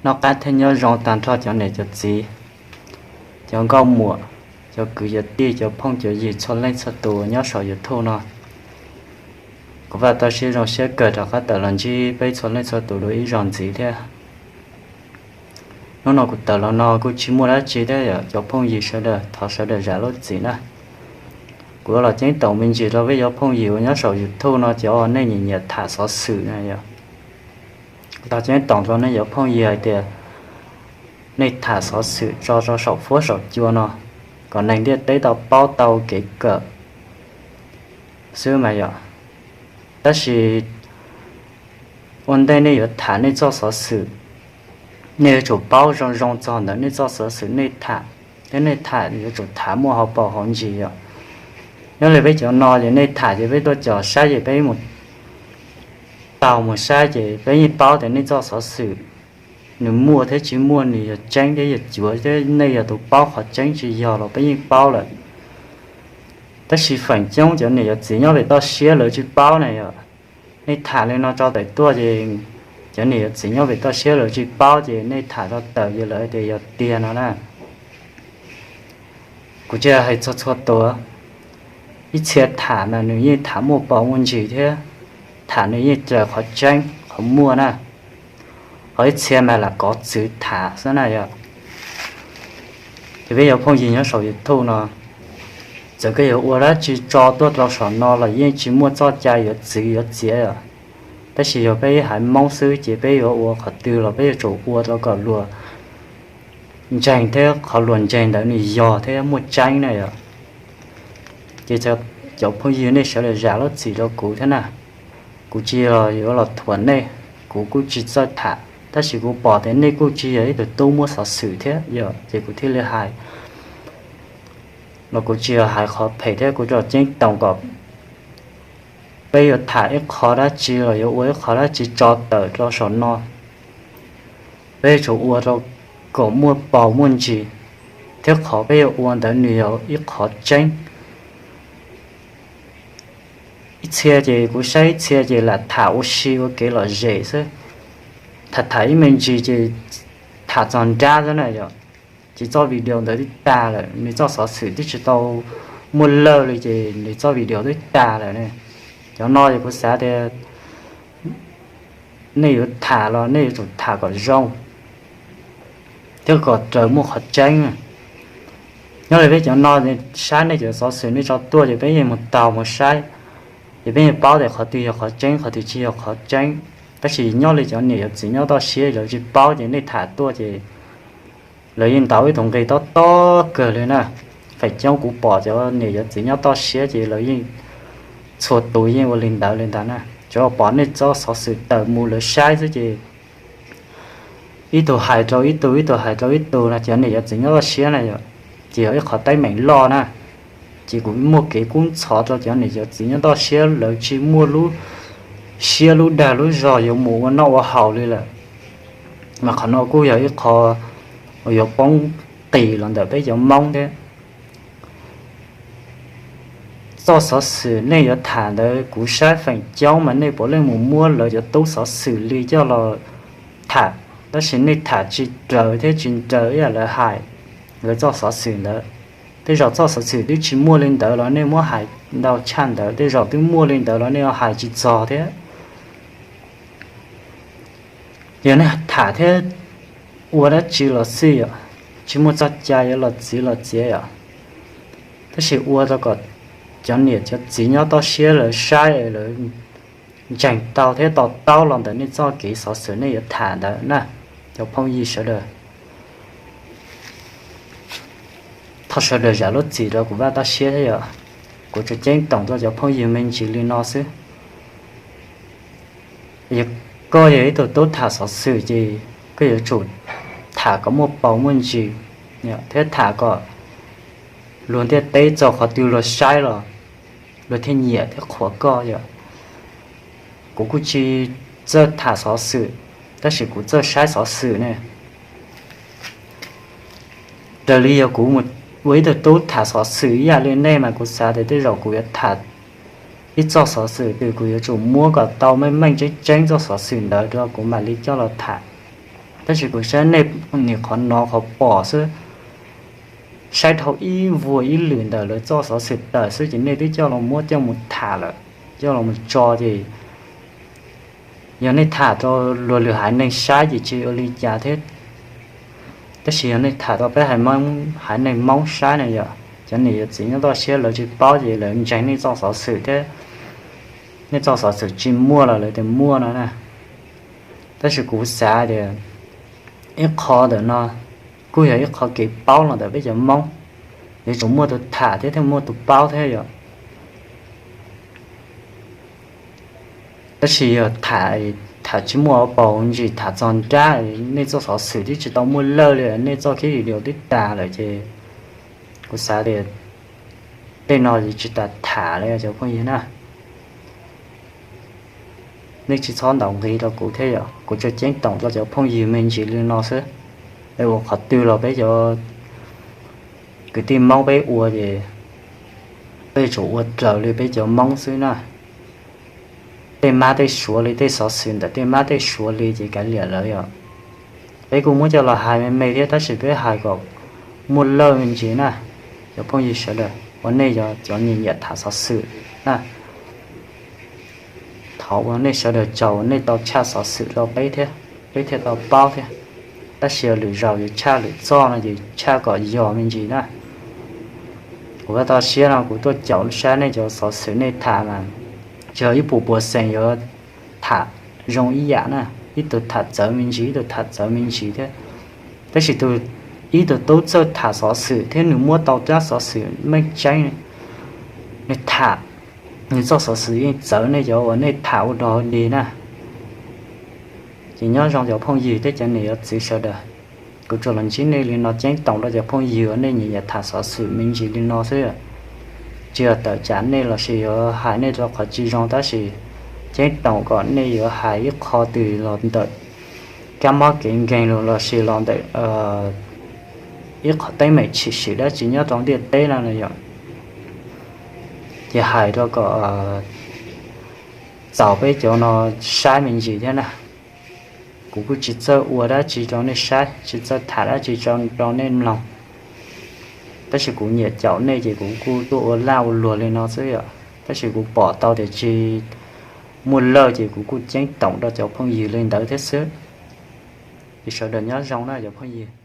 Noj qab thiab nyob zoo tag nrho cov niam cov txiv, cov nkauj muam, cov kwv cov tij, cov phooj cov ywg txhua leej txhua tus nyob saum YouTube no. Kuv Vaj tau siab zoo siab kawg rov qab tawm los ntsib peb txhua leej txhua tus dua ib zaug ntxiv thiab. Hnub no kuv tawm los no kuj tsis muaj dab tsi thiab yom, cov phooj ywg sawv daws thov sawv daws zam lub txim na. Kuv yuav los ceeb toom me ntsis rau peb cov phooj ywg uas nyob saum YouTube no cov nej nyiam nyiam tham xov xwm na yom. Tau ceeb toom rau nej cov phooj ywg hais tias nej tham xov xwm tso rau saum fuab saum cua no kom neeg ntiaj teb tau paub tau kev kawm xwb mas yom. Tab sis ua ntej nej yuav tham nej txoj xov xwm, nej yuav tsum paub zoo zoo txog ntawm nej txoj xov xwm nej tham, thiab nej tham yuav tsum tham muaj hauv paus hauv ntsis yom. Nyob li peb cov no ces nej tham ces peb tuaj cov saib ces peb mus taug mus saib ces peb yeej paub tias nej txoj xov xwm nws muaj thiab tsis muaj, nws yog tseeb thiab yog cuav thiab nej yog tus paub qhov tseeb tsis yog los peb yeej paub lawm. Tab sis feem coob cov niam cov txiv nyob pem toj siab lawv tsis paub na yom. Nej tham li no tso tawm tuaj ces cov niam cov txiv nyob pem toj siab lawv tsis paub ces nej tham tso tawm ces lawv tias yog tiag no na. Kuv tsis hais txog txhua tus, ib txhia tham mas nws yeej tham muaj paus muaj ntsis thiab, tham nws yeej raws qhov tseeb qhov muaj na, ho ib txhia mas lam kov txwv tham xwb na yom. Ces peb cov phooj ywg nyob saum YouTube no, txawm koj yuav ua dab tsi tso tuaj rau saum no los yeej tsis muaj txoj cai yuav txwv yuav txiav os. Tab sis yog peb haiv Hmoob xwb ces peb yuav ua qhov twg los peb yuav tsum ua rau kom luag ntseeg thiab qhov luag ntseeg ntawd nws yog thiab muaj tseeb na yom. Ces cov phooj ywg nej sawv daws zam lub txim rau kuv thiab na. Kuv tsis yog yuav los thuam nej, kuv kuj tsis txawj tham, tab sis kuv pom tias nej kuj tsis yog ib tug tub muab xov xwm thiab yom, ces kuv thiaj li hais. Los kuv tsis yog hais qhov phem thiab, kuv tsuas ceeb toom kom peb yuav tham ib qho dab tsi los yuav ua ib qho dab tsi tso tawm rau saum no, peb yuav tsum ua rau kom muaj paus muaj ntsis, thiab qhov peb yuav ua ntawd nws yog ib qhov tseeb. Ib txhia ces kuv saib ib txhia ces lam tham ua si ua kev lom zem xwb, tham tham ib me ntsis ces tham txog nrab xwb na yom, ces txoj video ntawd twb tag lawm, nws txoj xov xwm twb tsis tau muaj lawj li ces nws txoj video twb tag lawm ne. Cov no ces kuv xav tias nej yuav tham los nej yuav tsum tham kom zoo thiab kom raws muaj qhov tseeb. Nyob li peb cov no, saib nej cov xov xwm nej tso tuaj ces peb yeej mus taug mus saib, ces peb yeej paub tias qhov twg yog qhov tseeb qhov twg tsis yog qhov tseeb. Tab sis nyob li cov niam cov txiv nyob toj siab lawv tsis paub ces nej tham tuaj ces lawv yeej ntaus ib tug nqi tob tob kawg li na. Feem coob kuv pom cov niam cov txiv nyob toj siab ces lawv yeej txhua tus yeej ua li ntawd li ntawd na, tsuas pom nej txoj xov xwm tawm mus lawv saib xwb ces ib tug hais rau ib tug, ib tug hais rau ib tug no, cov niam cov txiv nyob toj siab na yom, ces yog ib qhov teeb meem loj na. Ces kuv muaj kev kub ntxhov rau cov niam cov txiv nyob toj siab lawv tsis muaj lub siab lub dag lub zog yuav mus ua noj ua haus li lawm, mas qhov no kuj yog ib qho uas yuav poob qis los ntawm peb cov Hmoob thiab. Txoj xov xwm nej yuav tham ntawd kuv saib feem coob mas nej puav leej mus muab lawv cov tub xov xwm li coj los tham, tab sis nej tham tsis raws thiab tsis raws ib yam lawv hais, lawv txoj xov xwm ntawd. Tej zaum txoj xov xwm twb tsis muaj li ntawd los nej muab hais ntau tshaj ntawd, tej zaum twb muaj li ntawd los nej hais tsis txog thiab. Yog nej tham thiab ua dab tsi los xij yom, tsis muaj txoj cai yuav los txwv los txiav yom, tab sis ua rau kom cov niam cov txiv nyob toj siab lawv saib es lawv ntseeg tau thiab to taub los ntawm nej txoj kev xov xwm nej yuav tham ntawd na, cov phooj ywg sawv daws. Thov sawv daws zam lub txim rau kuv Vaj toj siab thiab yom. Kuv tsuas ceeb toom rau cov phooj ywg me ntsis li no xwb. Yog koj yog ib tug tub tham xov xwm ces koj yuav tsum tham kom muaj paus muaj ntsis thiab tham kom luag ntiaj teb txog qhov twg luag saib los luag thiaj nyiam thiab qhuas koj yom. Kuv kuj tsis txawj tham xov xwm, tab sis kuv txawj saib xov xwm ne. Raws li yog kuv mus ua ib tug tub tham xov xwm ib yam li nej mas kuv xav tias tej zaum kuv yuav tham ib txoj xov xwm twg kuv yuav tsum muab kom tau meej meej tseeb tseeb txoj xov xwm ntawd rau kuv mam li coj los tham. Tab sis kuv saib nej nim qhov hnov qhov pom xwb, saib dhau ib vuag ib lwm ntawm lawv txoj xov xwm tawm xwb ces nej twb coj los muab coj mus tham lawm, coj los mus tso ces yog nej tham rau luag lwm haiv neeg saib ces tsis ua li cas thiab. Tab sis yog nej tham rau peb haiv neeg Hmoob saib na yom, cov niam cov txiv nyob toj siab lawv tsis paub ces lawv ntseeg nej txoj xov xwm thiab, nej txoj xov xwm tsis muaj los lawv tias muaj no na. Tab sis kuv xav tias ib qho ntawm no kuj yog ib qho kev paub los ntawm peb cov Hmoob, yuav tsum muaj tus tham thiab thiaj muaj tus paub thiab yom. Tab sis yog tham, tham tsis muaj paus ntsis, tham txog nrab nej txoj xov xwm twb tsis tau muaj lawj li, nej txoj clip video twb tas lawm ces kuv xav tias tej no tsis tas tham li cov phooj ywg na. Nej tsis txhob ntaus nqi rau kuv thiab yom, kuv tsuas ceeb toom rau cov phooj ywg me ntsis li no xwb. Es ua qhov twg los peb cov kwv tij Hmoob peb ua ces peb tsum ua raws li peb cov Hmoob xwb na. Tej mab tej suav li, tej xov xwm ntawm tej mab tej suav li ces kav liam lawv yom. Peb kuj muab coj los hais me me thiab tab sis peb hais kom muaj lawj me ntsis na. Cov phooj ywg sawv daws uas nej yog cov nyiam nyiam tham xov xwm na, thov ua nej sawv daws tsaug uas nej tau tshaj xov xwm rau peb thiab, peb thiaj tau paub thiab. Tab sis lwm zaus yuav tshaj lwm txoj no ces tshaj kom yog me ntsis na. Kuv tau siab no kuv tuaj caum saib nej cov xov xwm nej tham mas tsis yog ib puas puas xees yuav tham zoo ib yam na, ib tug tham txawv me ntsis, ib tug tham txawv me ntsis thiab. Tab sis tus, ib tug tub txawj tham xov xwm thiab nws muab tau rab xov xwm meej tseeb, nws tham, nws txoj xov xwm yeej txawv nej cov uas nej tham ua dog dig na. Ces nyob zoo cov phooj ywg thiab cov niam cov txiv sawv daws, kuv tsuas los ntsib nej li no ceeb toom rau cov phooj ywg uas nej nyiam nyiam tham xov xwm me ntsis li no xwb. Tsis yog tawm tsam nej los sis yuav hais nej rau qhov tsis zoo tab sis ceeb toom kom nej yuav hais ib qho twg los ntawm kab mob kev nkeeg los sis los ntawm ib qho teeb meem tshwm sim dab tsi nyob rau ntiaj teb no na yom, ces hais rau kom txaus peb cov no saib me ntsis thiab na. Kuv kuj tsis txawj ua dab tsi rau nej saib, tsis txawj tham dab tsi rau nej mloog, tab sis kuv nyiam caum nej ces kuv kuj tuaj ua laj ua luag li no xwb yom. Tab sis kuv pom tau tias tsis muaj lawj ces kuv kuj ceeb toom rau cov phooj ywg li ntawd thiab xwb. Ces sawv daws nyob zoo na cov phooj ywg.